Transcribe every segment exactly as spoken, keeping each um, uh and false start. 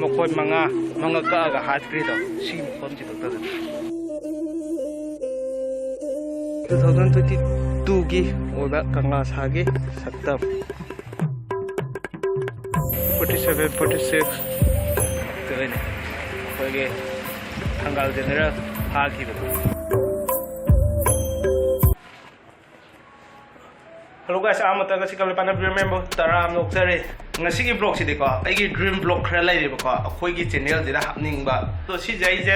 ꯑꯩꯈꯣꯏ ꯃꯉꯥ ꯃꯉꯥ ꯀꯛꯑꯒ ꯍꯥꯠꯈ꯭ꯔꯤꯗꯣ ꯁꯤ ꯃꯐꯝꯁꯤ ꯈꯛꯇꯗ꯫ Two thousand twenty two ꯒꯤ ꯑꯣꯏꯕ ꯀꯪꯂꯥ ꯁꯥꯒꯤ ꯁꯛꯇꯝ꯫ Forty seven, forty six ꯑꯗꯨꯅꯤ ꯑꯩꯈꯣꯏꯒꯤ ꯊꯪꯒꯥꯜ ꯖꯦꯅꯦꯔꯦꯜ ꯐꯥꯈꯤꯕꯗꯣ꯫ Hello guys, ꯑꯍꯥꯟꯕꯗ ꯉꯁꯤ ꯀꯪꯂꯩꯄꯥꯛꯅ viewer member ꯇꯔꯥ ꯑꯃ ꯌꯣꯛꯆꯔꯤ꯫ ꯉꯁꯤꯒꯤ vlogꯁꯤꯗꯤꯀꯣ, ꯑꯩꯒꯤ dream vlog ꯈꯔ ꯂꯩꯔꯦꯕꯀꯣ, ꯑꯩꯈꯣꯏꯒꯤ channelꯁꯤꯗ ꯍꯥꯞꯅꯤꯡꯕ꯫ ꯑꯗꯣ ꯁꯤꯁꯦ ꯑꯩꯁꯦ,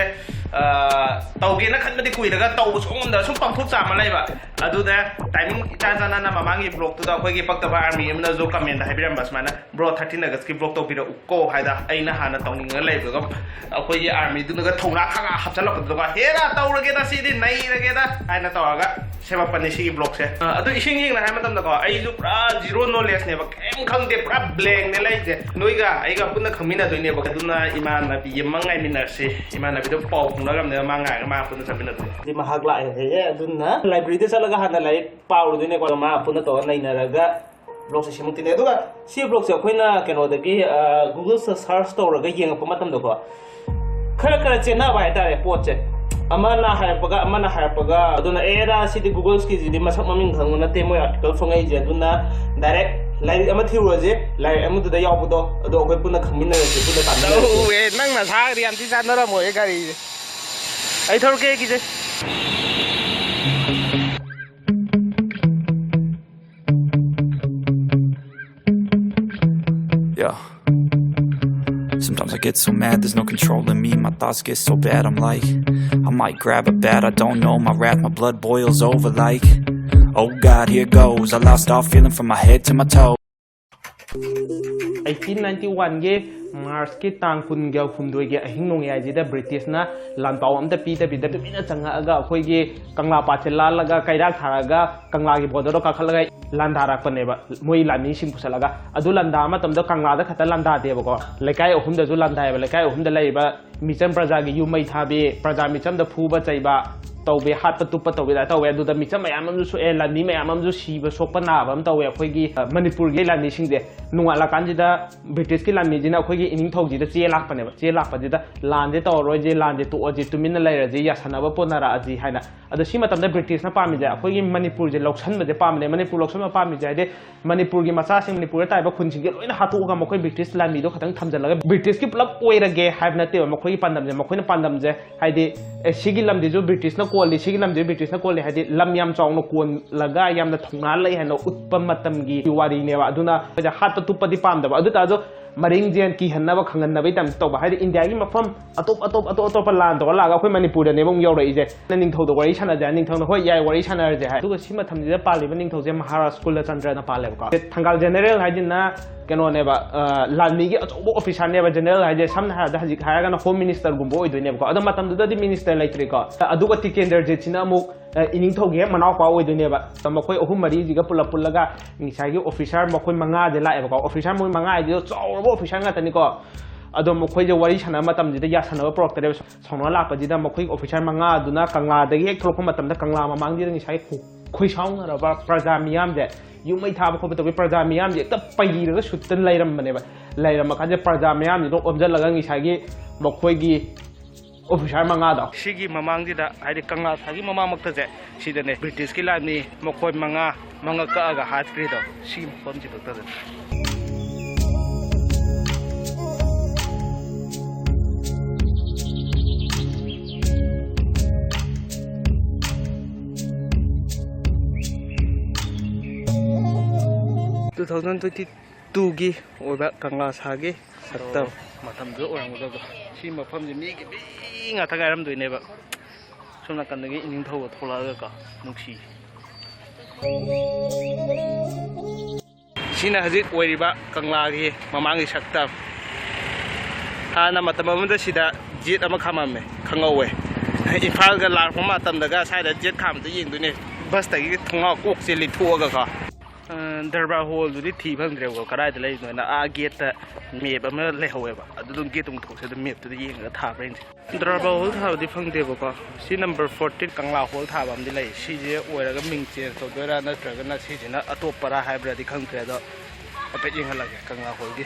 ꯑ, ꯇꯧꯒꯦꯅ ꯈꯟꯕꯗꯤ ꯀꯨꯏꯔꯒ ꯇꯧꯕ ꯁꯨꯡꯉꯝꯗ ꯁꯨꯝ ꯄꯥꯡꯊꯣꯛ ꯆꯥꯃ ꯂꯩꯕ꯫ ꯑꯗꯨꯗ timing ꯏꯆꯥ ꯆꯥꯟꯅꯅ ꯃꯃꯥꯡꯒꯤ vlogꯇꯨꯗ ꯑꯩꯈꯣꯏꯒꯤ ꯄꯛꯇꯕ army ꯑꯃꯅꯁꯨ commentꯇ ꯍꯥꯏꯕꯤꯔꯝꯕ ꯁꯨꯃꯥꯏꯅ, "Bro, thirteen Augustꯀꯤ vlog ꯇꯧꯕꯤꯔꯛꯎꯀꯣ" ꯍꯥꯏꯗ, ꯑꯩꯅ ꯍꯥꯟꯅ ꯇꯧꯅꯤꯡꯉ ꯂꯩꯕꯗꯨꯒ ꯑꯩꯈꯣꯏꯒꯤ armyꯗꯨꯅꯒ ꯊꯧꯅꯥ ꯈꯪꯉꯥ ꯍꯥꯞꯆꯜꯂꯛꯄꯗꯨꯗꯀꯣ, "ꯍꯦꯔꯥ, ꯇꯧꯔꯒꯦꯗ, ꯁꯤꯗꯤ ꯅꯩꯔꯒꯦꯗ" ꯍꯥꯏꯅ ꯇꯧꯔꯒ ꯁꯦꯝꯃꯛꯄꯅꯦ ꯁꯤꯒꯤ vlogꯁꯦ꯫ ꯑ, ꯑꯗꯨ ꯏꯁꯤꯡ ꯌꯦꯡꯅ ꯍꯥꯏ ꯃꯇꯝꯗꯀꯣ, ꯑꯩꯁꯨ ꯄꯨꯔꯥ zero knowledgeꯅꯦꯕ, ꯀꯩꯝ ꯈꯪꯗꯦ, ꯄꯨꯔꯥ blankꯅꯦ ꯂꯩꯔꯤꯁꯦ꯫ ꯅꯣꯏꯒ ꯑꯩꯒ ꯄꯨꯟꯅ ꯈꯪꯃꯤꯟꯅꯗꯣꯏꯅꯦꯕ꯫ ꯑꯗꯨꯅ ꯏꯃꯥꯟꯅꯕꯤ ꯑꯃ ꯉꯥꯏꯃꯤꯟꯅꯔꯁꯤ꯫ ꯏꯃꯥꯟꯅꯕꯤꯗꯣ ꯄꯥꯎ ꯐꯥꯎꯅꯔꯝꯅꯦꯕ, ꯃꯥ ꯉꯥꯏꯔꯒ ꯃꯥ ꯄꯨꯟꯅ ꯆꯠꯃꯤꯟꯅꯗꯣꯏꯅꯦ꯫ ꯑꯗꯨꯗꯤ ꯃꯍꯥꯛ ꯂꯥꯛꯑꯦ ꯍꯥꯏꯌꯦ, ꯑꯗꯨꯅ libraryꯗ ꯆꯠꯂꯒ ꯍꯥꯟꯅ ꯂꯥꯏꯔꯤꯛ ꯄꯥꯎꯔꯨꯗꯣꯏꯅꯦꯀꯣ꯫ ꯃꯥ ꯄꯨꯟꯅ ꯇꯧꯔ ꯅꯩꯅꯔꯒ vlogꯁꯦ ꯁꯦꯝꯃꯛꯇꯣꯏꯅꯦ꯫ ꯑꯗꯨꯒ ꯁꯤ vlogꯁꯦ ꯑꯩꯈꯣꯏꯅ ꯀꯩꯅꯣꯗꯒꯤ, ꯑ, Googleꯗ search ꯇꯧꯔꯒ ꯌꯦꯡꯉꯛꯄ ꯃꯇꯝꯗꯀꯣ, ꯈꯔ ꯈꯔ ꯆꯦꯟꯅꯕ ꯍꯥꯏꯇꯥꯔꯦ ꯄꯣꯠꯁꯦ꯫ ꯑꯃꯅ ꯍꯥꯏꯔꯛꯄꯒ, ꯑꯃꯅ ꯍꯥꯏꯔꯛꯄꯒ, ꯑꯗꯨꯅ "ꯑꯦꯔꯥ, ꯁꯤꯗꯤ Googleꯀꯤꯁꯤꯗꯤ ꯃꯁꯛ ꯃꯃꯤꯡ ꯈꯪꯕ ꯅꯠꯇꯦ, ꯃꯣꯏ article ꯐꯣꯡꯉꯛꯏꯁꯦ, ꯑꯗꯨꯅ direct ꯂꯥꯏꯔꯤꯛ ꯑꯃ ꯊꯤꯔꯨꯔꯁꯦ, ꯂꯥꯏꯔꯤꯛ ꯑꯃꯗꯨꯗ ꯌꯥꯎꯕꯗꯣ, ꯑꯗꯣ ꯑꯩꯈꯣꯏ ꯄꯨꯟꯅ ꯈꯪꯃꯤꯟꯅꯔꯁꯦ, ꯄꯨꯟꯅ ꯇꯥꯃꯤꯟꯅꯔꯁꯦ"꯫ ꯇꯧꯋꯦ, ꯅꯪ ꯅꯁꯥꯒꯗꯤ ꯌꯥꯝ ꯊꯤ ꯆꯥꯟꯅꯔꯝꯃꯣꯏ ꯒꯥꯔꯤꯁꯦ꯫ ꯑꯩ ꯊꯧꯔꯛꯀꯦ ꯀꯤꯖꯩ꯫ Yeah. Sometimes I get so mad, there's no controlling me. My thoughts get so bad, I'm like, I might grab a bat, I don't know my wrath, my blood boils over like, oh God, here goes. I lost all feeling from my head to my toe. Eighteen ninety one ꯒꯤ Marchꯀꯤ ꯇꯥꯡ ꯀꯨꯟꯒ ꯍꯨꯝꯗꯣꯏꯒꯤ ꯑꯍꯤꯡ ꯅꯣꯡꯌꯥꯏꯁꯤꯗ Britishꯅ ꯂꯥꯟꯄꯥꯎ ꯑꯝꯇ ꯄꯤꯗꯕꯤꯗ ꯇꯨꯃꯤꯟꯅ ꯆꯪꯉꯛꯑꯒ ꯑꯩꯈꯣꯏꯒꯤ ꯀꯪꯂꯥ ꯄꯥꯠꯁꯦ ꯂꯥꯜꯂꯒ ꯀꯩꯔꯥꯛ ꯊꯥꯔꯒ ꯀꯪꯂꯥꯒꯤ borderꯗꯣ ꯀꯥꯈꯠꯂꯒ ꯂꯥꯟꯗꯥꯔꯛꯄꯅꯦꯕ, ꯃꯣꯏ ꯂꯥꯟꯃꯤꯁꯤꯡ ꯄꯨꯁꯜꯂꯒ꯫ ꯑꯗꯨ ꯂꯥꯟꯗꯥ ꯃꯇꯝꯗ ꯀꯪꯂꯥꯗ ꯈꯛꯇ ꯂꯥꯟꯗꯥꯗꯦꯕꯀꯣ, ꯂꯩꯀꯥꯏ ꯑꯍꯨꯝꯗꯁꯨ ꯂꯥꯟꯗꯥꯏꯌꯦꯕ꯫ ꯂꯩꯀꯥꯏ ꯑꯍꯨꯝꯗ ꯂꯩꯔꯤꯕ ꯃꯤꯆꯝ ꯄ꯭ꯔꯖꯥꯒꯤ ꯌꯨꯝ ꯃꯩ ꯊꯥꯕꯤ, ꯄ꯭ꯔꯖꯥ ꯃꯤꯆꯝꯗ ꯐꯨꯕ ꯆꯩꯕ, ꯇꯧꯕꯤ, ꯍꯥꯠꯄ ꯇꯨꯞꯄ ꯇꯧꯕꯤ ꯑꯗꯨꯃꯥꯏꯅ ꯇꯧꯋꯦ꯫ ꯑꯗꯨꯗ ꯃꯤꯆꯝ ꯃꯌꯥꯝ ꯑꯃꯁꯨ ꯁꯣꯛꯑꯦ, ꯂꯥꯟꯃꯤ ꯃꯌꯥꯝ ꯑꯃꯁꯨ ꯁꯤꯕ ꯁꯣꯛꯄ ꯅꯥꯕ ꯑꯃ ꯇꯧꯋꯦ ꯑꯩꯈꯣꯏꯒꯤ ꯑ, ꯃꯅꯤꯄꯨꯔꯒꯤ ꯂꯥꯟꯃꯤꯁꯤꯡꯁꯦ꯫ ꯅꯣꯡꯉꯥꯜꯂꯀꯥꯟꯁꯤꯗ ꯕ꯭ꯔꯤꯇꯤꯁꯀꯤ ꯂꯥꯟꯃꯤꯁꯤꯅ ꯑꯩꯈꯣꯏꯒꯤ ꯏꯅꯤꯡꯊꯧꯁꯤꯗ ꯆꯦ ꯂꯥꯛꯄꯅꯦꯕ꯫ ꯆꯦ ꯂꯥꯛꯄꯁꯤꯗ ꯂꯥꯟꯁꯦ ꯇꯧꯔꯔꯣꯏꯁꯦ, ꯂꯥꯟꯁꯦ ꯇꯣꯛꯑꯁꯦ, ꯇꯨꯃꯤꯟꯅ ꯂꯩꯔꯁꯦ, ꯌꯥꯁꯟꯅꯕ ꯄꯣꯠꯅꯔꯛꯑꯁꯤ ꯍꯥꯏꯅ꯫ ꯑꯗꯣ ꯁꯤ ꯃꯇꯝꯗ ꯕ꯭ꯔꯤꯇꯤꯁꯅ ꯄꯥꯝꯃꯤꯁꯦ ꯑꯩꯈꯣꯏꯒꯤ ꯃꯅꯤꯄꯨꯔꯁꯦ ꯂꯧꯁꯟꯕꯁꯦ ꯄꯥꯝꯃꯤꯅꯦ꯫ ꯃꯅꯤꯄꯨꯔ ꯂꯧꯁꯟꯕ ꯄꯥꯝꯃꯤꯁꯦ ꯍꯥꯏꯗꯤ ꯃꯅꯤꯄꯨꯔꯒꯤ ꯃꯆꯥꯁꯤꯡ, ꯃꯅꯤꯄꯨꯔꯗ ꯇꯥꯔꯤꯕ ꯈꯨꯟꯁꯤꯡꯁꯦ ꯂꯣꯏꯅ ꯍꯥꯠꯇꯣꯛꯑꯒ ꯃꯈꯣꯏ ꯕ꯭ꯔꯤꯇꯤꯁ ꯂꯥꯟꯃꯤꯗꯣ ꯈꯛꯇꯪ ꯊꯝꯖꯤꯜꯂꯒ ꯕ꯭ꯔꯤꯇꯤꯁꯀꯤ ꯄꯨꯂꯞ ꯑꯣꯏꯔꯒꯦ ꯍꯥꯏꯕ ꯅꯠꯇꯦꯕ ꯃꯈꯣꯏꯒꯤ ꯄꯥꯟꯗꯝꯁꯦ꯫ ꯃꯈꯣꯏꯅ ꯄꯥꯟꯗꯝꯁꯦ ꯍꯥꯏꯗꯤ, ꯑꯦ, ꯁꯤꯒꯤ ꯂꯝꯁꯤꯁꯨ ꯕ꯭ꯔꯤꯇꯤꯁꯅ ꯀꯣꯜꯂꯤ, ꯁꯤꯒꯤ ꯂꯝꯁꯤꯁꯨ ꯕ꯭ꯔꯤꯇꯤꯁꯅ ꯀꯣꯜꯂꯤ ꯍꯥꯏꯗꯤ ꯂꯝ ꯌꯥꯝ ꯆꯥꯎꯅ ꯀꯣꯜꯂꯒ ꯌꯥꯝꯅ ꯊꯧꯅꯥ ꯂꯩ ꯍꯥꯏꯅ ꯎꯠꯄ ꯃꯇꯝꯒꯤ ꯋꯥꯔꯤꯅꯦꯕ꯫ ꯑꯗꯨꯅ ꯑꯩꯈꯣꯏꯁꯦ ꯍꯥꯠꯄ ꯇꯨꯞꯄꯗꯤ ꯄꯥꯝꯗꯕ, ꯑꯗꯨ ꯇꯥꯔꯁꯨ ꯃꯔꯤꯡꯖꯦꯜ ꯀꯤꯍꯟꯅꯕ ꯈꯪꯍꯟꯅꯕꯒꯤ ꯇꯥꯏꯞꯇ ꯇꯧꯕ꯫ ꯍꯥꯏꯗꯤ ꯏꯟꯗꯤꯌꯥꯒꯤ ꯃꯐꯝ ꯑꯇꯣꯞ ꯑꯇꯣꯞ ꯑꯇꯣꯞ ꯑꯇꯣꯞꯄ ꯂꯥꯟ ꯇꯧꯔ ꯂꯥꯛꯑꯒ ꯑꯩꯈꯣꯏ ꯃꯅꯤꯄꯨꯔꯗꯅꯦꯕ ꯑꯃꯨꯛ ꯌꯧꯔꯛꯏꯁꯦ꯫ ꯅꯤꯡꯊꯧꯗ ꯋꯥꯔꯤ ꯁꯥꯟꯅꯁꯦ ꯍꯥꯏ, ꯅꯤꯡꯊꯧꯅ "ꯍꯣꯏ ꯌꯥꯏ, ꯋꯥꯔꯤ ꯁꯥꯟꯅꯔꯁꯦ" ꯍꯥꯏ꯫ ꯑꯗꯨꯒ ꯁꯤ ꯃꯇꯝꯁꯤꯗ ꯄꯥꯜꯂꯤꯕ ꯅꯤꯡꯊꯧꯁꯦ ꯃꯍꯥꯔꯥꯖ ꯀꯨꯂꯆꯟꯗ꯭ꯔꯅ ꯄꯥꯜꯂꯦꯕꯀꯣ꯫ ꯊꯪꯒꯥꯜ ꯖꯦꯅꯦꯔꯦꯜ ꯍꯥꯏꯁꯤꯅ ꯀꯩꯅꯣꯅꯦꯕ, ꯑ, ꯂꯥꯟꯃꯤꯒꯤ ꯑꯆꯧꯕ ꯑꯣꯐꯤꯁꯥꯔꯅꯦꯕ꯫ ꯖꯦꯅꯦꯔꯦꯜ ꯍꯥꯏꯁꯦ ꯁꯝꯅ ꯍꯥꯏꯔꯕꯗ ꯍꯧꯖꯤꯛ ꯍꯥꯏꯔꯒꯅ ꯍꯣꯝ ꯃꯤꯅꯤꯁꯇꯔꯒꯨꯝꯕ ꯑꯣꯏꯗꯣꯏꯅꯦꯕꯀꯣ꯫ ꯑꯗꯣ ꯃꯇꯝꯗꯨꯗꯗꯤ ꯃꯤꯅꯤꯁꯇꯔ ꯂꯩꯇ꯭ꯔꯤꯀꯣ꯫ ꯑꯗꯨꯒ ꯇꯤꯀꯦꯟꯗ꯭ꯔꯖꯤꯠꯁꯤꯅ ꯑꯃꯨꯛ ꯑ, ꯏꯅꯤꯡꯊꯧꯒꯤ ꯍꯦꯛ ꯃꯅꯥꯎꯄꯥ ꯑꯣꯏꯗꯣꯏꯅꯦꯕ꯫ ꯑꯗ ꯃꯈꯣꯏ ꯑꯍꯨꯝ ꯃꯔꯤꯁꯤꯒ ꯄꯨꯂꯞ ꯄꯨꯜꯂꯒ ꯉꯁꯥꯏꯒꯤ ꯑꯣꯐꯤꯁꯥꯔ ꯃꯈꯣꯏ ꯃꯉꯥꯁꯦ ꯂꯥꯛꯑꯦꯕꯀꯣ꯫ ꯑꯣꯐꯤꯁꯥꯔ ꯃꯣꯏ ꯃꯉꯥ ꯍꯥꯏꯁꯤꯗꯤ ꯆꯥꯎꯔꯕ ꯑꯣꯐꯤꯁꯥꯔ ꯉꯥꯛꯇꯅꯤꯀꯣ꯫ ꯑꯗꯣ ꯃꯈꯣꯏꯁꯦ ꯋꯥꯔꯤ ꯁꯥꯟꯅꯕ ꯃꯇꯝꯁꯤꯗ ꯌꯥꯁꯟꯅꯕ ꯄꯨꯔꯛꯇ꯭ꯔꯦꯕ꯫ ꯁꯥꯎꯅ ꯂꯥꯛꯄꯁꯤꯗ ꯃꯈꯣꯏꯒꯤ ꯑꯣꯐꯤꯁꯥꯔ ꯃꯉꯥꯗꯨꯅ ꯀꯪꯂꯥꯗꯒꯤ ꯍꯦꯛ ꯊꯣꯛꯂꯛꯄ ꯃꯇꯝꯗ ꯀꯪꯂꯥ ꯃꯃꯥꯡꯁꯤꯗ ꯉꯁꯥꯏ ꯈꯣ-, ꯈꯣꯏꯁꯥꯎꯅꯔꯕ ꯄ꯭ꯔꯖꯥ ꯃꯤꯌꯥꯝꯁꯦ, ꯌꯨꯝ ꯃꯩ ꯊꯥꯕ ꯈꯣꯠꯄ ꯇꯧꯕꯒꯤ ꯄ꯭ꯔꯖꯥ ꯃꯤꯌꯥꯝꯁꯦ ꯍꯦꯛꯇ ꯄꯩꯔꯒ ꯁꯨꯠꯇꯅ ꯂꯩꯔꯝꯕꯅꯦꯕ꯫ ꯂꯩꯔꯝꯃ ꯀꯥꯟꯁꯤꯗ ꯄ꯭ꯔꯖꯥ ꯃꯤꯌꯥꯝꯁꯤꯗ ꯑꯣꯟꯁꯤꯜꯂꯒ ꯉꯁꯥꯏꯒꯤ ꯃꯈꯣꯏꯒꯤ ꯑꯣꯐꯤꯁꯥꯔ ꯃꯉꯥꯗꯣ ꯁꯤꯒꯤ ꯃꯃꯥꯡꯁꯤꯗ, ꯍꯥꯏꯗꯤ ꯀꯪꯂꯥ ꯁꯥꯒꯤ ꯃꯃꯥꯡꯃꯛꯇꯁꯦ, ꯁꯤꯗꯅꯦ ꯕ꯭ꯔꯤꯇꯤꯁꯀꯤ ꯂꯥꯟꯃꯤ ꯃꯈꯣꯏ ꯃꯉꯥ, ꯃꯉꯛ ꯀꯛꯑꯒ ꯍꯥꯠꯈ꯭ꯔꯤꯗꯣ ꯁꯤ ꯃꯐꯝꯁꯤꯗ꯫ Two thousand twenty two ꯒꯤ ꯑꯣꯏꯕ ꯀꯪꯂꯥ ꯁꯥꯒꯤ ꯁꯛꯇꯝ꯫ ꯃꯇꯝꯗꯨꯗ ꯑꯣꯏꯔꯝꯒꯗꯕꯗꯣ꯫ ꯁꯤ ꯃꯐꯝꯁꯦ ꯃꯤꯒꯤ ꯃꯤ ꯉꯥꯛꯇ ꯉꯥꯏꯔꯝꯗꯣꯏꯅꯦꯕ꯫ ꯁꯣꯝ ꯅꯥꯀꯟꯗꯒꯤ ꯏꯅꯤꯡꯊꯧꯒ ꯊꯣꯛꯂꯛꯑꯒꯀꯣ, ꯅꯨꯡꯁꯤ꯫ ꯁꯤꯅ ꯍꯧꯖꯤꯛ ꯑꯣꯏꯔꯤꯕ ꯀꯪꯂꯥꯒꯤ ꯃꯃꯥꯡꯒꯤ ꯁꯛꯇꯝ꯫ ꯍꯥꯟꯅ ꯃꯇꯝ ꯑꯃꯗ ꯁꯤꯗ ꯖꯦꯠ ꯑꯃ ꯈꯥꯝꯃꯝꯃꯦ, ꯈꯪꯍꯧꯋꯦ꯫ ꯏꯝꯐꯥꯜꯒ ꯂꯥꯛꯄ ꯃꯇꯝꯗꯒ ꯁ꯭ꯋꯥꯏꯗ ꯖꯦꯠ ꯈꯥꯝꯕꯗꯣ ꯌꯦꯡꯗꯣꯏꯅꯦ, ꯕꯁꯇꯒꯤ ꯊꯣꯡꯅꯥꯎ ꯀꯣꯛꯁꯦ ꯂꯤꯊꯣꯛꯑꯒꯀꯣ꯫ ꯗꯔꯕꯥꯔ ꯍꯣꯜꯗꯨꯗꯤ ꯊꯤ ꯐꯪꯗ꯭ꯔꯦꯕꯀꯣ, ꯀꯗꯥꯏꯗ ꯂꯩꯔꯤꯅꯣꯅ꯫ ꯑꯥ ꯒꯦꯠꯇ ꯃꯦꯞ ꯑꯃ ꯂꯩꯍꯧꯋꯦꯕ, ꯑꯗꯨ ꯑꯗꯨꯝ ꯒꯦꯠꯇꯨ ꯊꯣꯛꯁꯦ, ꯑꯗꯨꯝ ꯃꯦꯞꯇꯨꯗ ꯌꯦꯡꯉꯒ ꯊꯥꯕ꯭ꯔꯥ ꯌꯦꯡꯁꯦ꯫ ꯗꯔꯕꯥꯔ ꯍꯣꯜ ꯊꯥꯕꯗꯤ ꯐꯪꯗꯦꯕꯀꯣ꯫ ꯁꯤ ꯅꯝꯕꯔ ꯐꯣꯔꯇꯤꯟ ꯀꯪꯂꯥ ꯍꯣꯜ ꯊꯥꯕ ꯑꯃꯗꯤ ꯂꯩ꯫ ꯁꯤꯁꯦ ꯑꯣꯏꯔꯒ ꯃꯤꯡ ꯆꯦꯟꯖ ꯇꯧꯗꯣꯏꯔꯥ ꯅꯠꯇ꯭ꯔꯒꯅ ꯁꯤꯁꯤꯅ ꯑꯇꯣꯞꯄꯔꯥ ꯍꯥꯏꯕ꯭ꯔꯥꯗꯤ ꯈꯪꯗ꯭ꯔꯦ, ꯑꯗꯣ ꯍꯥꯏꯐꯦꯠ ꯌꯦꯡꯍꯜꯂꯒꯦ ꯀꯪꯂꯥ ꯍꯣꯜꯒꯤ꯫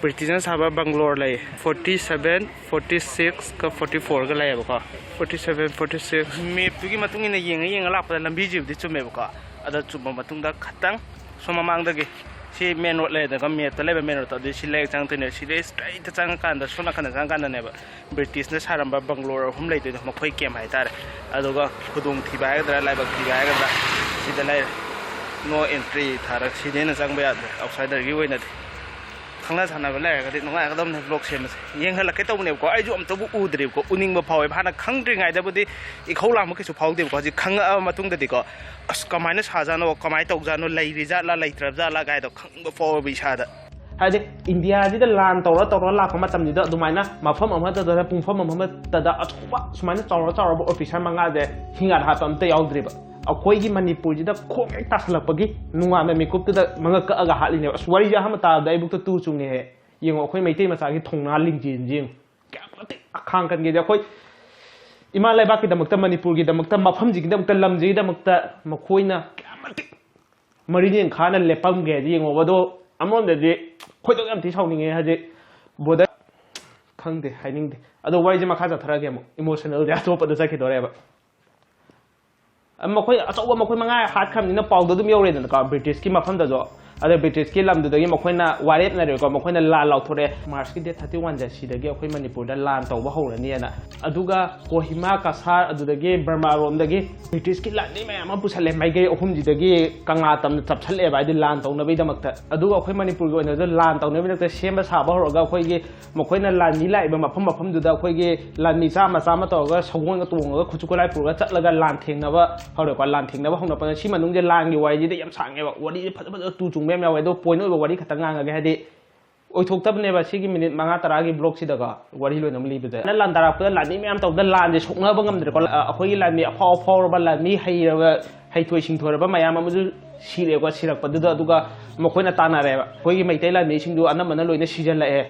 ꯕ꯭ꯔꯤꯇꯤꯁꯅ ꯁꯥꯕ ꯕꯪꯒ꯭ꯂꯣꯔ ꯂꯩ꯫ ꯐꯣꯔꯇꯤ ꯁꯕꯦꯟ, ꯐꯣꯔꯇꯤ ꯁꯤꯛꯁꯀ ꯐꯣꯔꯇꯤ ꯐꯣꯔꯒ ꯂꯩꯌꯦꯕꯀꯣ꯫ Forty seven, forty six. ꯃꯦꯞꯇꯨꯒꯤ ꯃꯇꯨꯡ ꯏꯟꯅ ꯌꯦꯡꯉ ꯌꯦꯡꯉ ꯂꯥꯛꯄꯗ ꯂꯝꯕꯤꯁꯤꯕꯨꯗꯤ ꯆꯨꯝꯃꯦꯕꯀꯣ꯫ ꯑꯗꯣ ꯆꯨꯝꯕ ꯃꯇꯨꯡꯗ ꯈꯇꯪ ꯁꯣꯝ ꯃꯃꯥꯡꯗꯒꯤ ꯁꯤ ꯃꯦꯟ ꯔꯣꯗ ꯂꯩꯔꯦꯗꯅ, ꯃꯦꯞꯇ ꯂꯩꯕ ꯃꯦꯟ ꯔꯣꯗꯇꯣ, ꯑꯗꯨꯗꯤ ꯁꯤ ꯂꯩꯔꯛ ꯆꯪꯉꯛꯇꯣꯏꯅꯦ꯫ ꯁꯤꯗꯩ ꯁ꯭ꯇ꯭ꯔꯦꯠꯇ ꯆꯪꯉꯀꯥꯟꯗ, ꯁꯣꯝ ꯅꯥꯀꯟꯗ ꯆꯪꯉꯀꯥꯟꯗꯅꯦꯕ ꯕ꯭ꯔꯤꯇꯤꯁꯅ ꯁꯥꯔꯝꯕ ꯕꯪꯒ꯭ꯂꯣꯔ ꯑꯍꯨꯝ ꯂꯩꯗꯣꯏꯗꯣ, ꯃꯈꯣꯏ ꯀꯦꯝ ꯍꯥꯏꯇꯥꯔꯦ꯫ ꯑꯗꯨꯒ ꯈꯨꯗꯣꯡ ꯊꯤꯕ ꯍꯥꯏꯒꯗ꯭ꯔꯥ, ꯂꯥꯏꯕꯛ ꯊꯤꯕ ꯍꯥꯏꯒꯗ꯭ꯔꯥ, ꯁꯤꯗ ꯂꯩꯔꯦ꯫ ꯅꯣ ꯑꯦꯟꯇ꯭ꯔꯤ ꯊꯥꯔꯒ ꯁꯤꯗꯩ ꯍꯦꯟꯅ ꯆꯪꯕ ꯌꯥꯗ꯭ꯔꯦ ꯑꯥꯎꯠꯁꯥꯏꯗꯔꯒꯤ ꯑꯣꯏꯅꯗꯤ꯫ ꯈꯪꯅ ꯁꯥꯟꯅꯕ ꯂꯩꯔꯒꯗꯤ ꯅꯨꯡꯉꯥꯏꯒꯗꯕꯅꯦ ꯕ꯭ꯂꯣꯛ ꯁꯦꯝꯕꯁꯦ꯫ ꯌꯦꯡꯍꯜꯂꯛꯀꯦ ꯇꯧꯕꯅꯦꯕꯀꯣ, ꯑꯩꯁꯨ ꯑꯝꯇꯕꯨ ꯎꯗ꯭ꯔꯤꯕꯀꯣ, ꯎꯅꯤꯡꯕ ꯐꯥꯎꯋꯦꯕ꯫ ꯍꯥꯟꯅ ꯈꯪꯗ꯭ꯔꯤꯉꯩꯗꯕꯨꯗꯤ ꯏꯈꯧ ꯂꯥꯡꯕ ꯀꯩꯁꯨ ꯐꯥꯎꯗꯦꯕꯀꯣ꯫ ꯍꯧꯖꯤꯛ ꯈꯪꯉꯛꯑꯕ ꯃꯇꯨꯡꯗꯗꯤꯀꯣ, ꯑꯁ, ꯀꯃꯥꯏꯅ ꯁꯥꯖꯥꯠꯅꯣ, ꯀꯃꯥꯏꯅ ꯇꯧꯖꯥꯠꯅꯣ, ꯂꯩꯔꯤꯖꯥꯠꯂꯥ ꯂꯩꯇ꯭ꯔꯕꯖꯥꯠꯂꯥ ꯀꯥꯏꯗꯣ ꯈꯪꯅꯤꯡꯕ ꯐꯥꯎꯋꯦꯕ ꯏꯁꯥꯗ꯫ ꯍꯥꯏꯗꯤ ꯏꯟꯗꯤꯌꯥꯁꯤꯗ ꯂꯥꯟ ꯇꯧꯔ ꯇꯧꯔ ꯂꯥꯛꯄ ꯃꯇꯝꯁꯤꯗ ꯑꯗꯨꯃꯥꯏꯅ ꯃꯐꯝ ꯑꯃꯠꯇꯗ, ꯄꯨꯡꯐꯝ ꯑꯃꯠꯇꯗ ꯑꯆꯧꯕ ꯁꯨꯃꯥꯏꯅ ꯆꯥꯎꯔ ꯆꯥꯎꯔꯕ ꯑꯣꯐꯤꯁꯥꯔ ꯃꯉꯥꯁꯦ ꯍꯤꯡꯒꯥꯠ ꯍꯥꯠꯄ ꯑꯝꯇ ꯌꯥꯎꯗ꯭ꯔꯤꯕ꯫ ꯑꯩꯈꯣꯏꯒꯤ ꯃꯅꯤꯄꯨꯔꯁꯤꯗ ꯈꯣꯡ ꯍꯦꯛ ꯇꯥꯁꯜꯂꯛꯄꯒꯤ ꯅꯣꯡꯉꯥꯟꯕ ꯃꯤꯀꯨꯞꯇꯨꯗ ꯃꯉꯛ ꯀꯛꯑꯒ ꯍꯥꯠꯂꯤꯅꯦꯕ꯫ ꯑꯁ, ꯋꯥꯔꯤꯁꯦ ꯑꯍꯥꯟꯕ ꯇꯥꯕꯗ ꯑꯩꯕꯨꯛꯇ ꯇꯨ ꯆꯨꯡꯉꯦꯍꯦ꯫ ꯌꯦꯡꯉꯣ, ꯑꯩꯈꯣꯏ ꯃꯩꯇꯩ ꯃꯆꯥꯒꯤ ꯊꯧꯅꯥ ꯂꯤꯡꯖꯦꯜꯁꯦ ꯌꯦꯡꯉꯣ꯫ ꯀꯌꯥꯝ ꯃꯇꯤꯛ ꯑꯈꯥꯡ ꯀꯟꯒꯦꯗꯤ, ꯑꯩꯈꯣꯏ ꯏꯃꯥ ꯂꯩꯕꯥꯛꯀꯤꯗꯃꯛꯇ, ꯃꯅꯤꯄꯨꯔꯒꯤꯗꯃꯛꯇ, ꯃꯐꯝꯁꯤꯒꯤꯗꯃꯛꯇ, ꯂꯝꯁꯤꯒꯤꯗꯃꯛꯇ ꯃꯈꯣꯏꯅ ꯀꯌꯥꯝ ꯃꯇꯤꯛ ꯃꯔꯤ ꯂꯦꯡꯈꯥꯅ ꯂꯦꯞꯄꯝꯒꯦ ꯍꯥꯏꯗꯤ ꯌꯦꯡꯉꯣꯕ꯫ ꯑꯗꯣ ꯑꯃꯔꯣꯝꯗꯗꯤ ꯈꯣꯏꯗꯧ ꯌꯥꯝ ꯊꯤ ꯁꯥꯎꯅꯤꯡꯉꯦ꯫ ꯍꯧꯖꯤꯛ ꯕꯣꯔꯗꯔ, ꯈꯪꯗꯦ, ꯍꯥꯏꯅꯤꯡꯗꯦ꯫ ꯑꯗꯣ ꯋꯥꯔꯤꯁꯦ ꯃꯈꯥ ꯆꯠꯊꯔꯛꯑꯒꯦ ꯑꯃꯨꯛ, ꯏꯃꯣꯁꯅꯦꯜꯁꯦ ꯑꯇꯣꯞꯄꯗ ꯆꯠꯈꯤꯗꯣꯔꯦꯕ꯫ ꯃꯈꯣꯏ ꯑꯆꯧꯕ, ꯃꯈꯣꯏ ꯃꯉꯥ ꯍꯥꯠꯈ꯭ꯔꯕꯅꯤꯅ ꯄꯥꯎꯗ ꯑꯗꯨꯝ ꯌꯧꯔꯦꯗꯅꯀꯣ, ꯕ꯭ꯔꯤꯇꯤꯁꯀꯤ ꯃꯐꯝꯗꯁꯨ꯫ ꯑꯗ ꯕ꯭ꯔꯤꯇꯤꯁꯀꯤ ꯂꯝꯗꯨꯗꯒꯤ ꯃꯈꯣꯏꯅ ꯋꯥꯔꯦꯞꯅꯔꯦꯀꯣ, ꯃꯈꯣꯏꯅ ꯂꯥꯟ ꯂꯥꯎꯊꯣꯔꯛꯑꯦ꯫ ꯃꯥꯔꯁꯀꯤ ꯗꯦꯠ ꯊꯥꯔꯇꯤ ꯋꯥꯟꯁꯦ ꯁꯤꯗꯒꯤ ꯑꯩꯈꯣꯏ ꯃꯅꯤꯄꯨꯔꯗ ꯂꯥꯟ ꯇꯧꯕ ꯍꯧꯔꯅꯤꯅ꯫ ꯑꯗꯨꯒ ꯀꯣꯍꯤꯃꯥ, ꯀꯁꯥꯔ, ꯑꯗꯨꯗꯒꯤ ꯕꯔꯃꯥꯔꯣꯝꯗꯒꯤ ꯕ꯭ꯔꯤꯇꯤꯁꯀꯤ ꯂꯥꯟꯃꯤ ꯃꯌꯥꯝ ꯑꯃ ꯄꯨꯁꯜꯂꯦ꯫ ꯃꯥꯏꯀꯩ ꯑꯍꯨꯝꯁꯤꯗꯒꯤ ꯀꯪꯂꯥ ꯇꯝꯅ ꯆꯞꯁꯜꯂꯛꯑꯦꯕ, ꯍꯥꯏꯗꯤ ꯂꯥꯟ ꯇꯧꯅꯕꯒꯤꯗꯃꯛꯇ꯫ ꯑꯗꯨꯒ ꯑꯩꯈꯣꯏ ꯃꯅꯤꯄꯨꯔꯒꯤ ꯑꯣꯏꯅꯁꯨ ꯂꯥꯟ ꯇꯧꯅꯕꯒꯤꯗꯃꯛꯇ ꯁꯦꯝꯕ ꯁꯥꯕ ꯍꯧꯔꯒ ꯑꯩꯈꯣꯏꯒꯤ ꯃꯈꯣꯏꯅ ꯂꯥꯟꯃꯤ ꯂꯥꯛꯏꯕ ꯃꯐꯝ ꯃꯐꯝꯗꯨꯗ ꯑꯩꯈꯣꯏꯒꯤ ꯂꯥꯟꯃꯤ ꯆꯥꯝꯃ ꯆꯥꯝꯃ ꯇꯧꯔꯒ ꯁꯒꯣꯜꯒ ꯇꯣꯡꯉꯒ ꯈꯨꯠꯁꯨ ꯈꯨꯠꯂꯥꯏ ꯄꯨꯔꯒ ꯆꯠꯂꯒ ꯂꯥꯟ ꯊꯦꯡꯅꯕ ꯍꯧꯔꯦꯀꯣ꯫ ꯂꯥꯟ ꯊꯦꯡꯅꯕ ꯍꯧꯅꯕꯗ ꯁꯤ ꯃꯅꯨꯡꯁꯦ ꯂꯥꯟꯒꯤ ꯋꯥꯔꯤꯁꯤꯗ ꯌꯥꯝ ꯁꯥꯡꯉꯦꯕ, ꯋꯥꯔꯤꯁꯦ ꯐꯖ ꯐꯖ ꯇꯨ ꯆꯨꯡꯕ ꯌꯥꯝ ꯌꯥꯎꯋꯦ꯫ ꯑꯗꯣ ꯄꯣꯏꯟ ꯑꯣꯏꯕ ꯋꯥꯔꯤ ꯈꯛꯇꯪ ꯉꯥꯡꯉꯒꯦ, ꯍꯥꯏꯗꯤ ꯑꯣꯏꯊꯣꯛꯇꯕꯅꯦꯕ ꯁꯤꯒꯤ ꯃꯤꯅꯤꯠ ꯃꯉꯥ ꯇꯔꯥꯒꯤ ꯕ꯭ꯂꯣꯛꯁꯤꯗꯀꯣ, ꯋꯥꯔꯤ ꯂꯣꯏꯅꯃꯛ ꯂꯤꯕꯗ꯫ ꯂꯥꯟ ꯇꯥꯔꯛꯄꯗ ꯂꯥꯟꯃꯤ ꯃꯌꯥꯝ ꯇꯧꯕꯗ ꯂꯥꯟꯁꯦ ꯁꯣꯛꯅꯕ ꯉꯝꯗ꯭ꯔꯦꯀꯣ꯫ ꯑ, ꯑꯩꯈꯣꯏꯒꯤ ꯂꯥꯟꯃꯤ ꯑꯐꯥꯎ ꯑꯐꯥꯎꯔꯕ, ꯂꯥꯟꯃꯤ ꯍꯩꯔꯕ, ꯍꯩꯊꯣꯏ ꯁꯤꯡꯊꯣꯏꯔꯕ ꯃꯌꯥꯝ ꯑꯃꯁꯨ ꯁꯤꯔꯦꯀꯣ꯫ ꯁꯤꯔꯛꯄꯗꯨꯗ ꯑꯗꯨꯒ ꯃꯈꯣꯏꯅ ꯇꯥꯟꯅꯔꯦꯕ꯫ ꯑꯩꯈꯣꯏꯒꯤ ꯃꯩꯇꯩ ꯂꯥꯟꯃꯤꯁꯤꯡꯗꯨ ꯑꯅꯝꯕꯅ ꯂꯣꯏꯅ ꯁꯤꯖꯜꯂꯛꯑꯦ꯫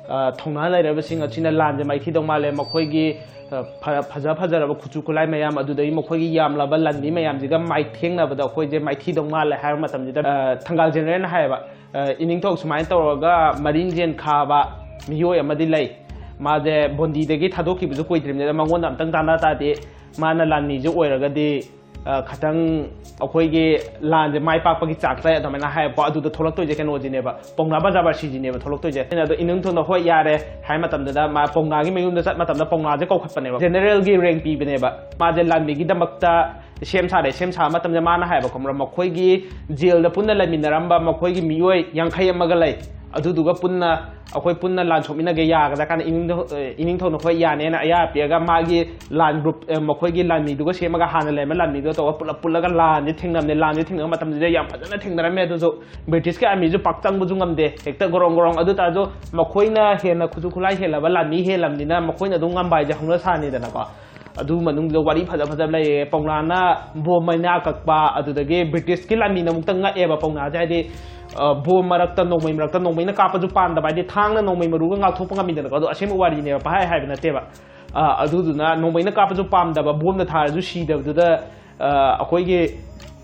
ꯑ, ꯊꯧꯅꯥ ꯂꯩꯔꯕꯁꯤꯡ ꯑꯁꯤꯅ ꯂꯥꯟꯁꯦ ꯃꯥꯏꯊꯤꯗꯧ ꯃꯥꯜꯂꯦ꯫ ꯃꯈꯣꯏꯒꯤ, ꯑ, ꯐ-, ꯐꯖ ꯐꯖꯔꯕ ꯈꯨꯠꯁꯨ ꯈꯨꯠꯂꯥꯏ ꯃꯌꯥꯝ, ꯑꯗꯨꯗꯒꯤ ꯃꯈꯣꯏꯒꯤ ꯌꯥꯝꯂꯕ ꯂꯥꯟꯃꯤ ꯃꯌꯥꯝꯁꯤꯒ ꯃꯥꯏꯊꯦꯡꯅꯕꯗ ꯑꯩꯈꯣꯏꯁꯦ ꯃꯥꯏꯊꯤꯗꯧ ꯃꯥꯜꯂꯦ ꯍꯥꯏꯕ ꯃꯇꯝꯁꯤꯗ, ꯑ, ꯊꯪꯒꯥꯜ ꯖꯦꯅꯔꯦꯜꯅ ꯍꯥꯏꯌꯦꯕ, ꯑ, "ꯏꯅꯤꯡꯊꯧ ꯁꯨꯃꯥꯏꯅ ꯇꯧꯔꯒ ꯃꯔꯤꯡꯖꯦꯜ ꯈꯥꯕ ꯃꯤꯑꯣꯏ ꯑꯃꯗꯤ ꯂꯩ꯫ ꯃꯥꯁꯦ ꯕꯣꯟꯗꯤꯗꯒꯤ ꯊꯥꯗꯣꯛꯈꯤꯕꯁꯨ ꯀꯨꯏꯗ꯭ꯔꯤꯕꯅꯤꯅ ꯃꯉꯣꯟꯗ ꯑꯝꯇꯪ ꯇꯥꯟꯅ ꯇꯥꯗꯤ ꯃꯥꯅ ꯂꯥꯟꯃꯤꯁꯦ ꯑꯣꯏꯔꯒꯗꯤ, ꯑ, ꯈꯇꯪ ꯑꯩꯈꯣꯏꯒꯤ ꯂꯥꯟꯁꯦ ꯃꯥꯏ ꯄꯥꯛꯄꯒꯤ ꯆꯥꯛꯁꯦ" ꯑꯗꯨꯃꯥꯏꯅ ꯍꯥꯏꯌꯦꯕꯀꯣ꯫ ꯑꯗꯨꯗ ꯊꯣꯛꯂꯛꯇꯣꯏꯁꯦ ꯀꯩꯅꯣꯁꯤꯅꯦꯕ, ꯄꯧꯅꯥ ꯕꯖꯥꯔ ꯕꯥꯁꯤꯁꯤꯅꯦꯕ ꯊꯣꯛꯂꯛꯇꯣꯏꯁꯦ꯫ ꯑꯩꯅ ꯑꯗꯣ ꯏꯅꯤꯡꯊꯧꯅ "ꯍꯣꯏ, ꯌꯥꯔꯦ" ꯍꯥꯏ ꯃꯇꯝꯗꯨꯗ ꯃꯥ ꯄꯧꯅꯥꯒꯤ ꯃꯌꯨꯝꯗ ꯆꯠ ꯃꯇꯝꯗ ꯄꯧꯅꯥꯁꯦ ꯀꯧꯈꯠꯄꯅꯦꯕ꯫ ꯖꯦꯅꯔꯦꯜꯒꯤ ꯔꯦꯡ ꯄꯤꯕꯅꯦꯕ꯫ ꯃꯥꯁꯦ ꯂꯥꯟꯃꯤꯒꯤꯗꯃꯛꯇ ꯁꯦꯝ ꯁꯥꯔꯦ꯫ ꯁꯦꯝ ꯁꯥꯕ ꯃꯇꯝꯗ ꯃꯥꯅ ꯍꯥꯏꯌꯦꯕ, ꯈꯪꯕ꯭ꯔꯥ, ꯃꯈꯣꯏꯒꯤ ꯖꯦꯜꯗ ꯄꯨꯟꯅ ꯂꯩꯃꯤꯟꯅꯔꯝꯕ ꯃꯈꯣꯏꯒꯤ ꯃꯤꯑꯣꯏ ꯌꯥꯡꯈꯩ ꯑꯃꯒ ꯂꯩ꯫ ꯑꯗꯨꯗꯨꯒ ꯄꯨꯟꯅ ꯑꯩꯈꯣꯏ ꯄꯨꯟꯅ ꯂꯥꯟ ꯁꯣꯛꯃꯤꯟꯅꯒꯦ ꯌꯥꯒꯗ꯭ꯔꯥ ꯀꯥꯟꯗ ꯏꯅꯤꯡꯊꯧ-, ꯑ, ꯏꯅꯤꯡꯊꯧꯅ "ꯍꯣꯏ, ꯌꯥꯅꯦꯅ" ꯑꯌꯥ ꯄꯤꯔꯒ ꯃꯥꯒꯤ ꯂꯥꯟ ꯒ꯭ꯔꯨꯞ, ꯑ, ꯃꯈꯣꯏꯒꯤ ꯂꯥꯟꯃꯤꯗꯨꯒ ꯁꯦꯝꯃꯒ ꯍꯥꯟꯅ ꯂꯩꯔꯝꯕ ꯂꯥꯟꯃꯤꯗꯨꯒ ꯇꯧꯔꯒ ꯄꯨꯂꯞ ꯄꯨꯜꯂꯒ ꯂꯥꯟꯁꯦ ꯊꯦꯡꯅꯕꯅꯦ꯫ ꯂꯥꯟꯁꯦ ꯊꯦꯡꯅꯕ ꯃꯇꯝꯁꯤꯗ ꯌꯥꯝ ꯐꯖꯅ ꯊꯦꯡꯅꯔꯝꯃꯦ꯫ ꯑꯗꯨꯁꯨ ꯕ꯭ꯔꯤꯇꯤꯁꯀꯤ ꯑꯥꯔꯃꯤꯁꯨ ꯄꯥꯛ ꯆꯪꯕꯁꯨ ꯉꯝꯗꯦ, ꯍꯦꯛꯇ ꯒꯣꯔꯣꯡ ꯒꯣꯔꯣꯡ꯫ ꯑꯗꯨ ꯇꯥꯔꯁꯨ ꯃꯈꯣꯏꯅ ꯍꯦꯟꯅ ꯈꯨꯠꯁꯨ ꯈꯨꯠꯂꯥꯏ ꯍꯦꯜꯂꯕ ꯂꯥꯟꯃꯤ ꯍꯦꯜꯂꯕꯅꯤꯅ ꯃꯈꯣꯏꯅ ꯑꯗꯨꯝ ꯉꯝꯕ ꯍꯥꯏꯁꯦ ꯍꯧꯅ ꯁꯥꯅꯤꯗꯅꯀꯣ꯫ ꯑꯗꯨ ꯃꯅꯨꯡꯗ ꯋꯥꯔꯤ ꯐꯖ ꯐꯖꯕ ꯂꯩꯌꯦ꯫ ꯄꯧꯅꯥꯅ ꯕꯣꯝ ꯃꯩꯅꯥ ꯀꯛꯄ, ꯑꯗꯨꯗꯒꯤ ꯕ꯭ꯔꯤꯇꯤꯁꯀꯤ ꯂꯥꯟꯃꯤꯅ ꯑꯃꯨꯛꯇ ꯉꯛꯑꯦꯕ ꯄꯧꯅꯥꯁꯦ, ꯍꯥꯏꯗꯤ, ꯑ, ꯕꯣꯝ ꯃꯔꯛꯇ, ꯅꯣꯡꯃꯩ ꯃꯔꯛꯇ, ꯅꯣꯡꯃꯩꯅ ꯀꯥꯞꯄꯁꯨ ꯄꯥꯟꯗꯕ, ꯍꯥꯏꯗꯤ ꯊꯥꯡꯅ ꯅꯣꯡꯃꯩ ꯃꯔꯨꯒ ꯉꯥꯛꯊꯣꯛꯄ ꯉꯝꯃꯤꯗꯅꯀꯣ꯫ ꯑꯗꯣ ꯑꯁꯦꯡꯕ ꯋꯥꯔꯤꯅꯦꯕ, ꯄꯪꯍꯥꯏ ꯍꯥꯏꯕ ꯅꯠꯇꯦꯕ꯫ ꯑ, ꯑꯗꯨꯗꯨꯅ ꯅꯣꯡꯃꯩꯅ ꯀꯥꯞꯄꯁꯨ ꯄꯥꯝꯗꯕ, ꯕꯣꯝꯗ ꯊꯥꯔꯁꯨ ꯁꯤꯗꯕꯗꯨꯗ, ꯑ, ꯑꯩꯈꯣꯏꯒꯤ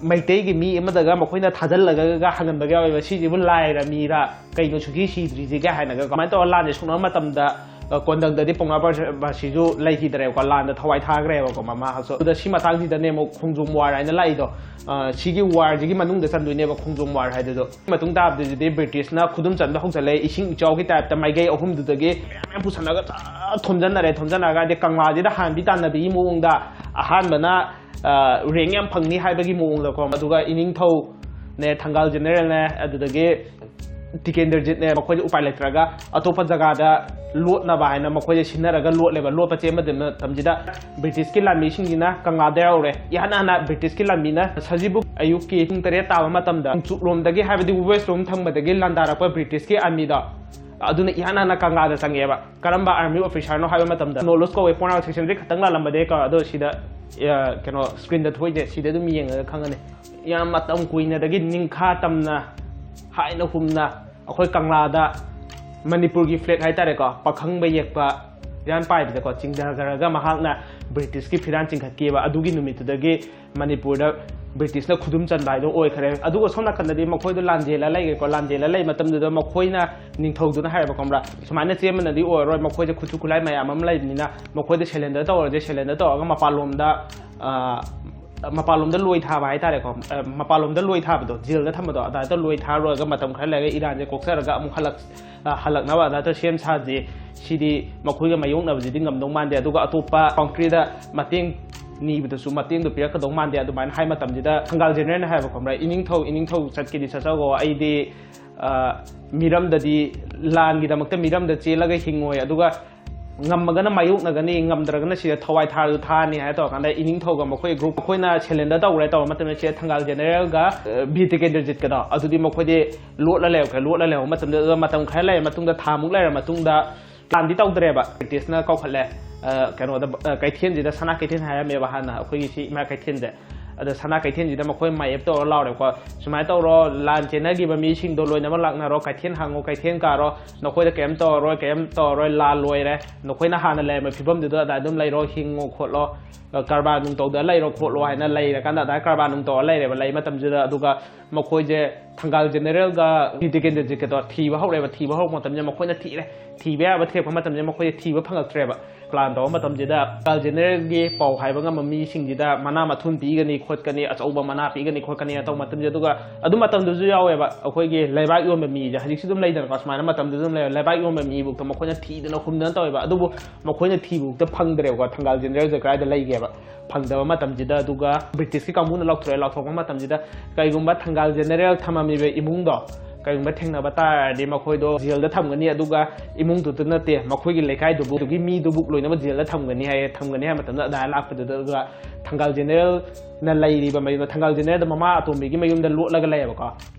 ꯃꯩꯇꯩꯒꯤ ꯃꯤ ꯑꯃꯗꯒ ꯃꯈꯣꯏꯅ ꯊꯥꯖꯤꯜꯂꯒ ꯍꯪꯍꯟꯕꯒ ꯌꯥꯎꯋꯦꯕ, "ꯁꯤꯁꯤꯕꯨ ꯂꯥꯏꯔ ꯃꯤꯔ, ꯀꯩꯅꯣ ꯁꯨꯡꯁꯤ ꯁꯤꯗ꯭ꯔꯤꯁꯤꯒ?" ꯍꯥꯏꯅꯒ꯫ ꯀꯃꯥꯏꯅ ꯇꯧꯔ ꯂꯥꯟꯁꯦ ꯁꯣꯛꯅꯕ ꯃꯇꯝꯗ, ꯑ, ꯀꯣꯟꯗꯪꯗꯗꯤ ꯄꯧꯅꯥ ꯕꯥꯁꯤꯁꯨ ꯂꯩꯈꯤꯗ꯭ꯔꯦꯕꯀꯣ, ꯂꯥꯟꯗ ꯊꯋꯥꯏ ꯊꯥꯈ꯭ꯔꯦꯕꯀꯣ ꯃꯃꯥ ꯍꯥꯛꯁꯨ꯫ ꯑꯗꯨꯗ ꯁꯤ ꯃꯇꯥꯡꯁꯤꯗꯅꯦ ꯑꯃꯨꯛ ꯈꯣꯡꯖꯣꯝ ꯋꯥꯔ ꯍꯥꯏꯅ ꯂꯥꯛꯏꯗꯣ꯫ ꯑ, ꯁꯤꯒꯤ ꯋꯥꯔꯁꯤꯒꯤ ꯃꯅꯨꯡꯗ ꯆꯟꯗꯣꯏꯅꯦꯕ ꯈꯣꯡꯖꯣꯝ ꯋꯥꯔ ꯍꯥꯏꯗꯨꯗꯣ꯫ ꯃꯇꯨꯡ ꯇꯥꯕꯗꯨꯗꯤ ꯕ꯭ꯔꯤꯇꯤꯁꯅ ꯈꯨꯗꯨꯝ ꯆꯟꯕ ꯍꯧꯖꯤꯜꯂꯦ, ꯏꯁꯤꯡ ꯏꯆꯥꯎꯒꯤ ꯇꯥꯏꯞꯇ ꯃꯥꯏꯀꯩ ꯑꯍꯨꯝꯗꯨꯗꯒꯤ ꯃꯌꯥꯝ ꯃꯌꯥꯝ ꯄꯨꯁꯜꯂꯒ ꯊꯥ ꯊꯣꯝꯖꯤꯟꯅꯔꯦ꯫ ꯊꯣꯝꯖꯤꯟꯅꯔꯒ ꯍꯥꯏꯗꯤ ꯀꯪꯂꯥꯁꯤꯗ ꯍꯥꯟꯕꯤ ꯇꯥꯟꯅꯕꯤꯒꯤ ꯃꯑꯣꯡꯗ ꯑꯍꯥꯟꯕꯅ, ꯑ, ꯔꯦꯡ ꯌꯥꯝ ꯐꯪꯅꯤ ꯍꯥꯏꯕꯒꯤ ꯃꯑꯣꯡꯗꯀꯣ, ꯑꯗꯨꯒ ꯏꯅꯤꯡꯊꯧꯅꯦ, ꯊꯪꯒꯥꯜ ꯖꯦꯅꯔꯦꯜꯅꯦ, ꯑꯗꯨꯗꯒꯤ ꯇꯤꯀꯦꯟꯗ꯭ꯔꯖꯤꯠꯅꯦ ꯃꯈꯣꯏꯁꯦ ꯎꯄꯥꯏ ꯂꯩꯇ꯭ꯔꯒ ꯑꯇꯣꯞꯄ ꯖꯒꯥꯗ ꯂꯣꯠꯅꯕ ꯍꯥꯏꯅ ꯃꯈꯣꯏꯁꯦ ꯁꯤꯟꯅꯔꯒ ꯂꯣꯠꯂꯦꯕ꯫ ꯂꯣꯠꯄ ꯆꯦꯟꯕ ꯃꯇꯝꯁꯤꯗ ꯕ꯭ꯔꯤꯇꯤꯁꯀꯤ ꯂꯥꯟꯃꯤꯁꯤꯡꯁꯤꯅ ꯀꯪꯂꯥꯗ ꯌꯧꯔꯦ꯫ ꯏꯍꯥꯟ ꯍꯥꯟꯅ ꯕ꯭ꯔꯤꯇꯤꯁꯀꯤ ꯂꯥꯟꯃꯤꯅ ꯁꯖꯤꯕꯨ ꯑꯌꯨꯛꯀꯤ ꯄꯨꯡ ꯇꯔꯦꯠ ꯇꯥꯕ ꯃꯇꯝꯗ ꯅꯣꯡꯆꯨꯞꯂꯣꯝꯗꯒꯤ, ꯍꯥꯏꯕꯗꯤ ꯋꯦꯁꯂꯣꯝ ꯊꯪꯕꯗꯒꯤ ꯂꯥꯟꯗꯥꯔꯛꯄ ꯕ꯭ꯔꯤꯇꯤꯁꯀꯤ ꯑꯥꯔꯃꯤꯗꯣ, ꯑꯗꯨꯅ ꯏꯍꯥꯟ ꯍꯥꯟꯅ ꯀꯪꯂꯥꯗ ꯆꯪꯉꯛꯑꯦꯕ꯫ ꯀꯔꯝꯕ ꯑꯥꯔꯃꯤ ꯑꯣꯐꯤꯁꯥꯔꯅꯣ ꯍꯥꯏꯕ ꯃꯇꯝꯗ ꯅꯣꯂꯦꯖ ꯀꯧꯋꯦ꯫ ꯄꯣꯏꯟ ꯑꯥꯎꯠ ꯁꯦꯛꯁꯟꯁꯦ ꯈꯤꯇꯪ ꯂꯥꯜꯂꯝꯕꯗꯤ ꯀꯣ, ꯑꯗꯣ ꯁꯤꯗ, ꯑ, ꯀꯩꯅꯣ, ꯁ꯭ꯀ꯭ꯔꯤꯟꯗ ꯊꯣꯛꯏꯁꯦ, ꯁꯤꯗ ꯑꯗꯨꯝ ꯌꯦꯡꯉꯒ ꯈꯪꯒꯅꯤ꯫ ꯌꯥꯝ ꯃꯇꯝ ꯀꯨꯏꯅꯗꯒꯤ ꯅꯤꯡꯈꯥ ꯇꯝꯅ, ꯍꯥꯏꯅ ꯍꯨꯝꯅ ꯑꯩꯈꯣꯏ ꯀꯪꯂꯥꯗ ꯃꯅꯤꯄꯨꯔꯒꯤ ꯐ꯭ꯂꯦꯛ ꯍꯥꯏꯇꯥꯔꯦꯀꯣ, ꯄꯥꯈꯪꯕ ꯌꯦꯛꯄ ꯐꯤꯔꯥꯟ ꯄꯥꯏꯕꯗꯀꯣ ꯆꯤꯡꯊꯈ꯭ꯔꯒ ꯃꯍꯥꯛꯅ ꯕ꯭ꯔꯤꯇꯤꯁꯀꯤ ꯐꯤꯔꯥꯟ ꯆꯤꯡꯈꯠꯈꯤꯕ꯫ ꯑꯗꯨꯒꯤ ꯅꯨꯃꯤꯠꯇꯨꯗꯒꯤ ꯃꯅꯤꯄꯨꯔꯗ ꯕ꯭ꯔꯤꯇꯤꯁꯅ ꯈꯨꯗꯨꯝ ꯆꯟꯕ ꯍꯥꯏꯗꯣ ꯑꯣꯏꯈ꯭ꯔꯦ꯫ ꯑꯗꯨꯒ ꯁꯣꯝ ꯅꯥꯀꯟꯗꯗꯤ ꯃꯈꯣꯏꯗꯣ ꯂꯥꯟꯖꯦꯜꯂ ꯂꯩꯈ꯭ꯔꯦꯀꯣ꯫ ꯂꯥꯟꯖꯦꯜꯂ ꯂꯩ ꯃꯇꯝꯗꯨꯗ ꯃꯈꯣꯏꯅ, ꯅꯤꯡꯊꯧꯗꯨꯅ ꯍꯥꯏꯌꯦꯕ, ꯈꯪꯕ꯭ꯔꯥ, ꯁꯨꯃꯥꯏꯅ ꯆꯦꯟꯕꯅꯗꯤ ꯑꯣꯏꯔꯔꯣꯏ, ꯃꯈꯣꯏꯁꯦ ꯈꯨꯠꯁꯨ ꯈꯨꯠꯂꯥꯏ ꯃꯌꯥꯝ ꯑꯃ ꯂꯩꯕꯅꯤꯅ ꯃꯈꯣꯏꯗ ꯁꯦꯂꯦꯟꯗꯔ ꯇꯧꯔꯁꯦ, ꯁꯦꯂꯦꯟꯗꯔ ꯇꯧꯔꯒ ꯃꯄꯥꯟꯂꯣꯝꯗ, ꯑ, ꯃꯄꯥꯟꯂꯣꯝꯗ ꯂꯣꯏ ꯊꯥꯕ ꯍꯥꯏꯇꯥꯔꯦꯀꯣ꯫ ꯑ, ꯃꯄꯥꯟꯂꯣꯝꯗ ꯂꯣꯏ ꯊꯥꯕꯗꯣ, ꯖꯦꯜꯗ ꯊꯝꯕꯗꯣ, ꯑꯗꯥꯏꯗ ꯂꯣꯏ ꯊꯥꯔꯨꯔꯒ ꯃꯇꯝ ꯈꯔ ꯂꯩꯔꯒ ꯏꯔꯥꯟꯁꯦ ꯀꯣꯛꯆꯔꯒ ꯑꯃꯨꯛ ꯍꯜꯂꯛ-, ꯑ, ꯍꯜꯂꯛꯅꯕ ꯑꯗꯥꯏꯗ ꯁꯦꯝ ꯁꯥꯁꯦ, ꯁꯤꯗꯤ ꯃꯈꯣꯏꯒ ꯃꯥꯌꯣꯛꯅꯕꯁꯤꯗꯤ ꯉꯝꯗꯧ ꯃꯥꯟꯗꯦ꯫ ꯑꯗꯨꯒ ꯑꯇꯣꯞꯄ ꯀꯟꯇ꯭ꯔꯤꯗ ꯃꯇꯦꯡ ꯅꯤꯕꯗꯁꯨ ꯃꯇꯦꯡꯗꯣ ꯄꯤꯔꯛꯀꯗꯧ ꯃꯥꯟꯗꯦ꯫ ꯑꯗꯨꯃꯥꯏꯅ ꯍꯥꯏ ꯃꯇꯝꯁꯤꯗ ꯊꯪꯒꯥꯜ ꯖꯦꯅꯔꯦꯜꯅ ꯍꯥꯏꯕ, ꯈꯪꯕ꯭ꯔꯥ, "ꯏꯅꯤꯡꯊꯧ, ꯏꯅꯤꯡꯊꯧ ꯆꯠꯀꯦꯗꯤ ꯆꯠꯆꯈꯣ, ꯑꯩꯗꯤ, ꯑ, ꯃꯤꯔꯝꯗꯗꯤ, ꯂꯥꯟꯒꯤꯗꯃꯛꯇ ꯃꯤꯔꯝꯗ ꯆꯦꯜꯂꯒ ꯍꯤꯡꯉꯣꯏ, ꯑꯗꯨꯒ ꯉꯝꯃꯒꯅ ꯃꯥꯌꯣꯛꯅꯒꯅꯤ, ꯉꯝꯗ꯭ꯔꯒꯅ ꯁꯤꯗ ꯊꯋꯥꯏ ꯊꯥꯔꯁꯨ ꯊꯥꯔꯅꯤ" ꯍꯥꯏ ꯇꯧꯔꯀꯥꯟꯗ ꯏꯅꯤꯡꯊꯧꯒ ꯃꯈꯣꯏ ꯒ꯭ꯔꯨꯞ, ꯑꯩꯈꯣꯏꯅ ꯁꯦꯂꯦꯟꯗꯔ ꯇꯧꯔꯦ ꯇꯧꯕ ꯃꯇꯝꯗ ꯁꯤꯗ ꯊꯪꯒꯥꯜ ꯖꯦꯅꯔꯦꯜꯒ, ꯑ, ꯕꯤꯔ ꯇꯤꯀꯦꯟꯗ꯭ꯔꯖꯤꯠꯀꯗꯣ, ꯑꯗꯨꯗꯤ ꯃꯈꯣꯏꯗꯤ ꯂꯣꯠꯂ ꯂꯩꯍꯧꯈ꯭ꯔꯦ꯫ ꯂꯣꯠꯂ ꯂꯩꯍꯧꯕ ꯃꯇꯝꯗ, ꯑꯗꯨꯒ ꯃꯇꯝ ꯈꯔ ꯂꯩꯔ ꯃꯇꯨꯡꯗ, ꯊꯥꯃꯨꯛ ꯂꯩꯔ ꯃꯇꯨꯡꯗ, ꯂꯥꯟꯗꯤ ꯇꯧꯗ꯭ꯔꯦꯕ꯫ ꯕ꯭ꯔꯤꯇꯤꯁꯅ ꯀꯧꯈꯠꯂꯦ, ꯑ, ꯀꯩꯅꯣꯗ, ꯑ, ꯀꯩꯊꯦꯜꯁꯤꯗ, ꯁꯅꯥ ꯀꯩꯊꯦꯜ ꯍꯥꯏꯔꯝꯃꯦꯕ ꯍꯥꯟꯅ ꯑꯩꯈꯣꯏꯒꯤ ꯁꯤ ꯏꯃꯥ ꯀꯩꯊꯦꯜꯁꯦ꯫ ꯑꯗ ꯁꯅꯥ ꯀꯩꯊꯦꯜꯁꯤꯗ ꯃꯈꯣꯏ ꯃꯥꯌꯦꯞ ꯇꯧꯔ ꯂꯥꯎꯔꯦꯀꯣ, "ꯁꯨꯃꯥꯏꯅ ꯇꯧꯔꯣ, ꯂꯥꯟ ꯆꯦꯟꯅꯈꯤꯕ ꯃꯤꯁꯤꯡꯗꯣ ꯂꯣꯏꯅꯃꯛ ꯂꯥꯛꯅꯔꯣ, ꯀꯩꯊꯦꯜ ꯍꯥꯡꯉꯣ, ꯀꯩꯊꯦꯜ ꯀꯥꯔꯣ, ꯅꯈꯣꯏꯗ ꯀꯩꯝ ꯇꯧꯔꯔꯣꯏ, ꯀꯩꯝ ꯇꯧꯔꯔꯣꯏ, ꯂꯥꯟ ꯂꯣꯏꯔꯦ, ꯅꯈꯣꯏꯅ ꯍꯥꯟꯅ ꯂꯩꯔꯝꯕ ꯐꯤꯕꯝꯗꯨꯗ ꯑꯗꯥꯏ ꯑꯗꯨꯝ ꯂꯩꯔꯣ, ꯍꯤꯡꯉꯣ ꯈꯣꯠꯂꯣ, ꯀꯔꯕꯥꯔ ꯅꯨꯡ ꯇꯧꯗ ꯂꯩꯔꯣ ꯈꯣꯠꯂꯣ" ꯍꯥꯏꯅ ꯂꯩꯔꯀꯥꯟꯗ, ꯑꯗꯥꯏ ꯀꯔꯕꯥꯔ ꯅꯨꯡ ꯇꯧꯔ ꯂꯩꯔꯦꯕ꯫ ꯂꯩ ꯃꯇꯝꯁꯤꯗ, ꯑꯗꯨꯒ ꯃꯈꯣꯏꯁꯦ ꯊꯪꯒꯥꯜ ꯖꯦꯅꯔꯦꯜꯒ ꯕꯤꯔ ꯇꯤꯀꯦꯟꯗ꯭ꯔꯖꯤꯠꯀꯗꯣ ꯊꯤꯕ ꯍꯧꯔꯦꯕ꯫ ꯊꯤꯕ ꯍꯧꯔꯛꯄ ꯃꯇꯝꯁꯤꯗ ꯃꯈꯣꯏꯅ ꯊꯤꯔꯦ, ꯊꯤꯕ ꯌꯥꯕ ꯊꯤꯔꯛꯄ ꯃꯇꯝꯁꯤꯗ ꯃꯈꯣꯏꯁꯦ ꯊꯤꯕ ꯐꯪꯉꯛꯇ꯭ꯔꯦꯕ꯫ ꯄ꯭ꯂꯥꯟ ꯇꯧꯕ ꯃꯇꯝꯁꯤꯗ ꯊꯪꯒꯥꯜ ꯖꯦꯅꯔꯦꯜꯒꯤ ꯄꯥꯎ ꯍꯥꯏꯕ ꯉꯝꯕ ꯃꯤꯁꯤꯡꯁꯤꯗ ꯃꯅꯥ ꯃꯊꯨꯝ ꯄꯤꯒꯅꯤ ꯈꯣꯠꯀꯅꯤ, ꯑꯆꯧꯕ ꯃꯅꯥ ꯄꯤꯒꯅꯤ ꯈꯣꯠꯀꯅꯤ ꯇꯧꯕ ꯃꯇꯝꯁꯤꯗ, ꯑꯗꯨꯒ ꯑꯗꯨ ꯃꯇꯝꯗꯨꯁꯨ ꯌꯥꯎꯋꯦꯕ, ꯑꯩꯈꯣꯏꯒꯤ ꯂꯩꯕꯥꯛ ꯌꯣꯟꯕ ꯃꯤꯁꯦ ꯍꯧꯖꯤꯛꯁꯨ ꯑꯗꯨꯝ ꯂꯩꯗꯅꯀꯣ, ꯁꯨꯃꯥꯏꯅ ꯃꯇꯝꯗꯨꯁꯨ ꯑꯗꯨꯝ ꯂꯩꯕ, ꯂꯩꯕꯥꯛ ꯌꯣꯟꯕ ꯃꯤꯕꯨꯛꯇ ꯃꯈꯣꯏꯅ ꯊꯤꯗꯅ ꯍꯨꯝꯗꯅ ꯇꯧꯋꯦꯕ꯫ ꯑꯗꯨꯕꯨ ꯃꯈꯣꯏꯅ ꯊꯤꯕꯐꯥꯎꯗ ꯐꯪꯗ꯭ꯔꯦꯕꯀꯣ, ꯊꯪꯒꯥꯜ ꯖꯦꯅꯔꯦꯜꯁꯦ ꯀꯗꯥꯏꯗ ꯂꯩꯒꯦꯕ, ꯐꯪꯗꯕ ꯃꯇꯝꯁꯤꯗ꯫ ꯑꯗꯨꯒ ꯕ꯭ꯔꯤꯇꯤꯁꯀꯤ ꯀꯥꯡꯕꯨꯅ ꯂꯧꯊꯣꯔꯛꯑꯦ꯫ ꯂꯧꯊꯣꯔꯛꯄ ꯃꯇꯝꯁꯤꯗ ꯀꯩꯒꯨꯝꯕ ꯊꯪꯒꯥꯜ ꯖꯦꯅꯔꯦꯜ ꯊꯝꯃꯝꯃꯤꯕ ꯏꯃꯨꯡꯗꯣ, ꯀꯔꯤꯒꯨꯝꯕ ꯊꯦꯡꯅꯕ ꯇꯥꯔꯗꯤ ꯃꯈꯣꯏꯗꯣ ꯖꯦꯜꯗ ꯊꯝꯒꯅꯤ, ꯑꯗꯨꯒ ꯏꯃꯨꯡꯗꯨꯗ ꯅꯠꯇꯦ, ꯃꯈꯣꯏꯒꯤ ꯂꯩꯀꯥꯏꯗꯨꯕꯨ, ꯑꯗꯨꯒꯤ ꯃꯤꯗꯨꯕꯨ ꯂꯣꯏꯅꯃꯛ ꯖꯦꯜꯗ ꯊꯝꯒꯅꯤ ꯍꯥꯏꯌꯦ꯫ ꯊꯝꯒꯅꯤ ꯍꯥꯏꯕ ꯃꯇꯝꯗ ꯑꯗꯨꯃꯥꯏꯅ ꯂꯥꯛꯄꯗꯨꯗ, ꯑꯗꯨꯒ ꯊꯪꯒꯥꯜ ꯖꯦꯅꯦꯔꯦꯜꯅ ꯂꯩꯔꯤꯕ ꯃꯌꯨꯝꯗ, ꯊꯪꯒꯥꯜ ꯖꯦꯅꯦꯔꯦꯜꯗ ꯃꯃꯥ ꯑꯇꯣꯝꯕꯤꯒꯤ ꯃꯌꯨꯝꯗ ꯂꯣꯠꯂꯒ ꯂꯩꯌꯦꯕꯀꯣ꯫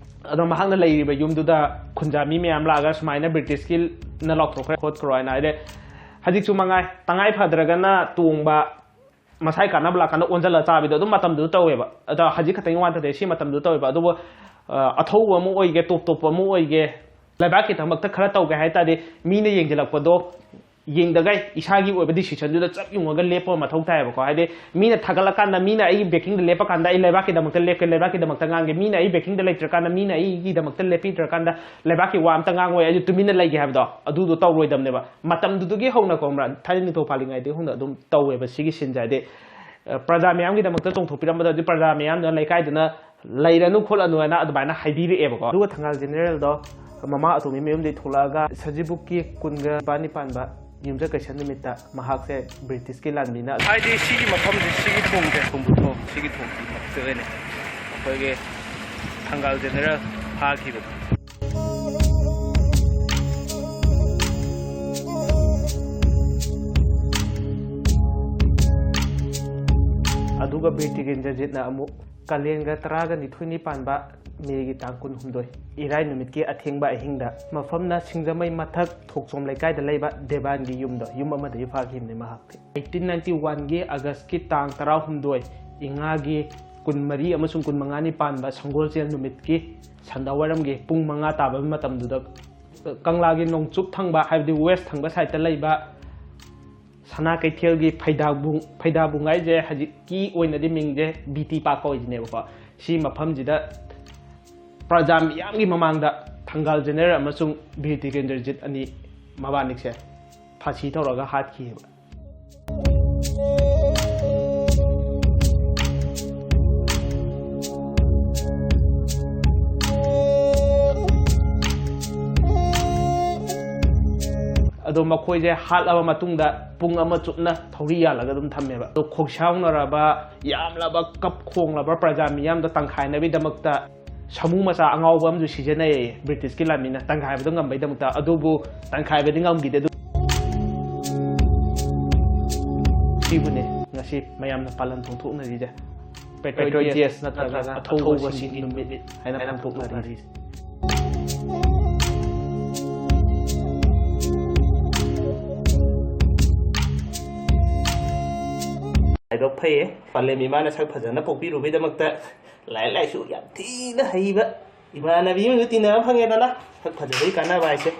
ꯑꯗꯣ ꯃꯍꯥꯛꯅ ꯂꯩꯔꯤꯕ ꯌꯨꯝꯗꯨꯗ ꯈꯨꯟꯖꯥ ꯃꯤ ꯃꯌꯥꯝ ꯂꯥꯛꯑꯒ ꯁꯨꯃꯥꯏꯅ ꯕ꯭ꯔꯤꯇꯤꯁꯀꯤꯅ ꯂꯥꯎꯊꯣꯛꯈ꯭ꯔꯦ ꯈꯣꯠꯈ꯭ꯔꯣ ꯍꯥꯏꯅ꯫ ꯍꯥꯏꯗꯤ ꯍꯧꯖꯤꯛꯁꯨ ꯃꯉꯥꯏ, ꯇꯉꯥꯏ ꯐꯗ꯭ꯔꯒꯅ ꯇꯣꯡꯕ, ꯃꯁꯥꯏ ꯀꯥꯟꯅꯕ ꯂꯥꯛꯀꯥꯟꯗ ꯑꯣꯟꯁꯤꯜꯂ ꯆꯥꯕꯤꯗꯣ ꯑꯗꯨꯝ ꯃꯇꯝꯗꯨꯗ ꯇꯧꯋꯦꯕ꯫ ꯑꯗꯣ ꯍꯧꯖꯤꯛ ꯈꯛꯇꯪꯒꯤ ꯋꯥ ꯅꯠꯇꯦ, ꯁꯤ ꯃꯇꯝꯗꯨꯗ ꯇꯧꯋꯦꯕ꯫ ꯑꯗꯨꯕꯨ ꯑ, ꯑꯊꯧꯕ ꯑꯃ ꯑꯣꯏꯒꯦ, ꯇꯣꯞ ꯇꯣꯞꯄ ꯑꯃ ꯑꯣꯏꯒꯦ, ꯂꯩꯕꯥꯛꯀꯤꯗꯃꯛꯇ ꯈꯔ ꯇꯧꯒꯦ ꯍꯥꯏ ꯇꯥꯔꯗꯤ, ꯃꯤꯅ ꯌꯦꯡꯁꯤꯜꯂꯛꯄꯗꯣ ꯌꯦꯡꯗꯒꯩ ꯏꯁꯥꯒꯤ ꯑꯣꯏꯕ decisionꯗꯨꯗ ꯆꯞ ꯌꯨꯡꯉꯒ ꯂꯦꯞꯄ ꯃꯊꯧ ꯇꯥꯏꯌꯦꯕꯀꯣ꯫ ꯍꯥꯏꯗꯤ ꯃꯤꯅ ꯊꯥꯒꯠꯂꯀꯥꯟꯗ, ꯃꯤꯅ ꯑꯩꯒꯤ backingꯗ ꯂꯦꯞꯄꯀꯥꯟꯗ ꯑꯩ ꯂꯩꯕꯥꯛꯀꯤꯗꯃꯛꯇ ꯂꯦꯞꯀꯦ, ꯂꯩꯕꯥꯛꯀꯤꯗꯃꯛꯇ ꯉꯥꯡꯒꯦ, ꯃꯤꯅ ꯑꯩ backingꯗ ꯂꯩꯇ꯭ꯔꯀꯥꯟꯗ, ꯃꯤꯅ ꯑꯩꯒꯤꯗꯃꯛꯇ ꯂꯦꯞꯄꯤꯗ꯭ꯔꯀꯥꯟꯗ ꯂꯩꯕꯥꯛꯀꯤ ꯋꯥ ꯑꯝꯇ ꯉꯥꯡꯉꯣꯏ, ꯑꯩꯁꯨ ꯇꯨꯃꯤꯟꯅ ꯂꯩꯒꯦ ꯍꯥꯏꯕꯗꯣ ꯑꯗꯨꯗꯣ ꯇꯧꯔꯣꯏꯗꯕꯅꯦꯕ꯫ ꯃꯇꯝꯗꯨꯗꯒꯤ ꯍꯧꯅ ꯈꯪꯕ꯭ꯔꯥ, ꯊꯥꯏꯅ ꯅꯤꯡꯊꯧ ꯄꯥꯜꯂꯤꯉꯩꯗꯒꯤ ꯍꯧꯅ ꯑꯗꯨꯝ ꯇꯧꯋꯦꯕ ꯁꯤꯒꯤ sceneꯁꯦ꯫ ꯍꯥꯏꯗꯤ ꯑ, ꯄ꯭ꯔꯖꯥ ꯃꯌꯥꯝꯒꯤꯗꯃꯛꯇ ꯆꯣꯡꯊꯣꯛꯄꯤꯔꯝꯕꯗꯣ, ꯍꯥꯏꯗꯤ ꯄ꯭ꯔꯖꯥ ꯃꯌꯥꯝꯗꯨꯅ ꯂꯩꯀꯥꯏꯗꯨꯅ ꯂꯩꯔꯅꯨ ꯈꯣꯠꯂꯅꯨ ꯍꯥꯏꯅ ꯑꯗꯨꯃꯥꯏꯅ ꯍꯥꯏꯕꯤꯔꯛꯑꯦꯕꯀꯣ꯫ ꯑꯗꯨꯒ ꯊꯪꯒꯥꯜ ꯖꯦꯅꯦꯔꯦꯜꯗꯣ ꯃꯃꯥ ꯑꯇꯣꯝꯕꯤ ꯃꯌꯨꯝꯗꯒꯤ ꯊꯣꯛꯂꯛꯑꯒ ꯁꯖꯤꯕꯨꯒꯤ ꯀꯨꯟꯒ ꯅꯤꯄꯥꯟ ꯄꯥꯟꯕ ꯌꯨꯝꯖꯀꯩꯁ ꯅꯨꯃꯤꯠꯇ ꯃꯍꯥꯛꯁꯦ ꯕ꯭ꯔꯤꯇꯤꯁꯀꯤ ꯂꯥꯟꯃꯤꯅ, ꯍꯥꯏꯗꯤ ꯁꯤꯒꯤ ꯃꯐꯝꯁꯦ, ꯁꯤꯒꯤ ꯊꯣꯡꯁꯦ, ꯊꯣꯡꯕ ꯊꯣꯡ, ꯁꯤꯒꯤ ꯊꯣꯡꯁꯤꯃꯛꯇ ꯑꯣꯏꯅ ꯑꯩꯈꯣꯏꯒꯤ ꯊꯪꯒꯥꯜ ꯖꯦꯅꯦꯔꯦꯜ ꯐꯥꯈꯤꯕꯅꯤ꯫ ꯑꯗꯨꯒ ꯕꯤꯔ ꯇꯤꯀꯦꯟꯗ꯭ꯔꯖꯤꯠꯅ ꯑꯃꯨꯛ ꯀꯥꯂꯦꯟꯒ ꯇꯔꯥꯒ ꯅꯤꯊꯣꯏꯅꯤ ꯄꯥꯟꯕ ꯃꯦꯒꯤ ꯇꯥꯡ ꯀꯨꯟꯍꯨꯝꯗꯣꯏ, ꯏꯔꯥꯏ ꯅꯨꯃꯤꯠꯀꯤ ꯑꯊꯦꯡꯕ ꯑꯍꯤꯡꯗ ꯃꯐꯝꯅ ꯁꯤꯡꯖꯃꯩ ꯃꯊꯛ ꯊꯣꯛꯆꯣꯝ ꯂꯩꯀꯥꯏꯗ ꯂꯩꯕ ꯗꯦꯕꯥꯟꯒꯤ ꯌꯨꯝꯗꯣ, ꯌꯨꯝ ꯑꯃꯗꯒꯤ ꯐꯥꯈꯤꯕꯅꯤ ꯃꯍꯥꯛꯇꯤ꯫ ꯑꯩꯠꯇꯤꯟ ꯅꯥꯏꯟꯇꯤ ꯋꯥꯟꯒꯤ ꯑꯥꯒꯁꯀꯤ ꯇꯥꯡ ꯇꯔꯥꯍꯨꯝꯗꯣꯏ, ꯏꯉꯥꯒꯤ ꯀꯨꯟꯃꯔꯤ ꯑꯃꯁꯨꯡ ꯀꯨꯟꯃꯉꯥꯅꯤ ꯄꯥꯟꯕ ꯁꯪꯒꯣꯜꯁꯦꯜ ꯅꯨꯃꯤꯠꯀꯤ ꯁꯟꯗꯥꯋꯥꯏꯔꯝꯒꯤ ꯄꯨꯡ ꯃꯉꯥ ꯇꯥꯕꯒꯤ ꯃꯇꯝꯗꯨꯗ ꯀꯪꯂꯥꯒꯤ ꯅꯣꯡꯆꯨꯞ ꯊꯪꯕ, ꯍꯥꯏꯕꯗꯤ west ꯊꯪꯕ sideꯇ ꯂꯩꯕ ꯁꯅꯥ ꯀꯩꯊꯦꯜꯒꯤ ꯐꯩꯗꯥꯕꯨꯡ, ꯐꯩꯗꯥꯕꯨꯡ ꯍꯥꯏꯁꯦ ꯍꯧꯖꯤꯛꯀꯤ ꯑꯣꯏꯅꯗꯤ ꯃꯤꯡꯁꯦ ꯕꯤ ꯇꯤ ꯄꯥꯔꯛ ꯀꯧꯔꯤꯁꯤꯅꯦꯕꯀꯣ꯫ ꯁꯤ ꯃꯐꯝꯁꯤꯗ ꯄ꯭ꯔꯖꯥ ꯃꯤꯌꯥꯝꯒꯤ ꯃꯃꯥꯡꯗ ꯊꯪꯒꯥꯜ ꯖꯦꯅꯦꯔꯦꯜ ꯑꯃꯁꯨꯡ ꯕꯤꯔ ꯇꯤꯀꯦꯟꯗ꯭ꯔꯖꯤꯠ ꯑꯅꯤ, ꯃꯕꯥꯅꯤꯁꯦ ꯐꯥꯁꯤ ꯇꯧꯔꯒ ꯍꯥꯠꯈꯤꯑꯕ꯫ ꯑꯗꯣ ꯃꯈꯣꯏꯁꯦ ꯍꯥꯠꯂꯕ ꯃꯇꯨꯡꯗ ꯄꯨꯡ ꯑꯃ ꯆꯨꯞꯅ ꯊꯧꯔꯤ ꯌꯥꯜꯂꯒ ꯑꯗꯨꯝ ꯊꯝꯃꯦꯕ꯫ ꯑꯗꯣ ꯈꯣꯡꯁꯥꯎꯅꯔꯕ, ꯌꯥꯝꯂꯕ ꯀꯞ ꯈꯣꯡꯂꯕ ꯄ꯭ꯔꯖꯥ ꯃꯤꯌꯥꯝꯗꯣ ꯇꯪꯈꯥꯏꯅꯕꯒꯤꯗꯃꯛꯇ ꯁꯥꯃꯨ ꯃꯆꯥ ꯑꯉꯥꯎꯕ ꯑꯃꯁꯨ ꯁꯤꯖꯤꯟꯅꯩ ꯕ꯭ꯔꯤꯇꯤꯁꯀꯤ ꯂꯥꯟꯃꯤꯅ ꯇꯪꯈꯥꯏꯕꯗꯣ ꯉꯝꯕꯩꯗꯃꯛꯇ, ꯑꯗꯨꯕꯨ ꯇꯪꯈꯥꯏꯕꯗꯤ ꯉꯝꯈꯤꯗꯦ꯫ ꯑꯗꯨ ꯁꯤꯕꯨꯅꯦ ꯉꯁꯤ ꯃꯌꯥꯝꯅ ꯄꯥꯂꯟ ꯐꯣꯡꯗꯣꯛꯅꯔꯤꯁꯦ꯫ ꯄꯦꯇ꯭ꯔꯣꯏꯇꯦꯁ ꯅꯠꯇ꯭ꯔꯒ ꯑꯊꯧꯕꯁꯤꯡꯒꯤ ꯅꯨꯃꯤꯠ ꯍꯥꯏꯅ ꯐꯣꯡꯗꯣꯛꯅꯔꯤꯁꯦ꯫ ꯍꯥꯏꯗꯣꯛ ꯐꯩꯌꯦ꯫ ꯄꯥꯂꯦꯝ ꯏꯃꯥꯅ ꯁꯛ ꯐꯖꯅ ꯄꯣꯛꯄꯤꯔꯨꯕꯩꯗꯃꯛꯇ ꯂꯥꯏꯔꯤꯛ ꯂꯥꯏꯁꯨ ꯌꯥꯝ ꯊꯤꯅ ꯍꯩꯕ ꯏꯃꯥꯟꯅꯕꯤ ꯑꯃꯁꯨ ꯇꯤꯟꯅꯕ ꯐꯪꯉꯦꯗꯅ꯫ ꯁꯛ ꯐꯖꯕꯒꯤ ꯀꯥꯟꯅꯕ ꯍꯥꯏꯁꯦ꯫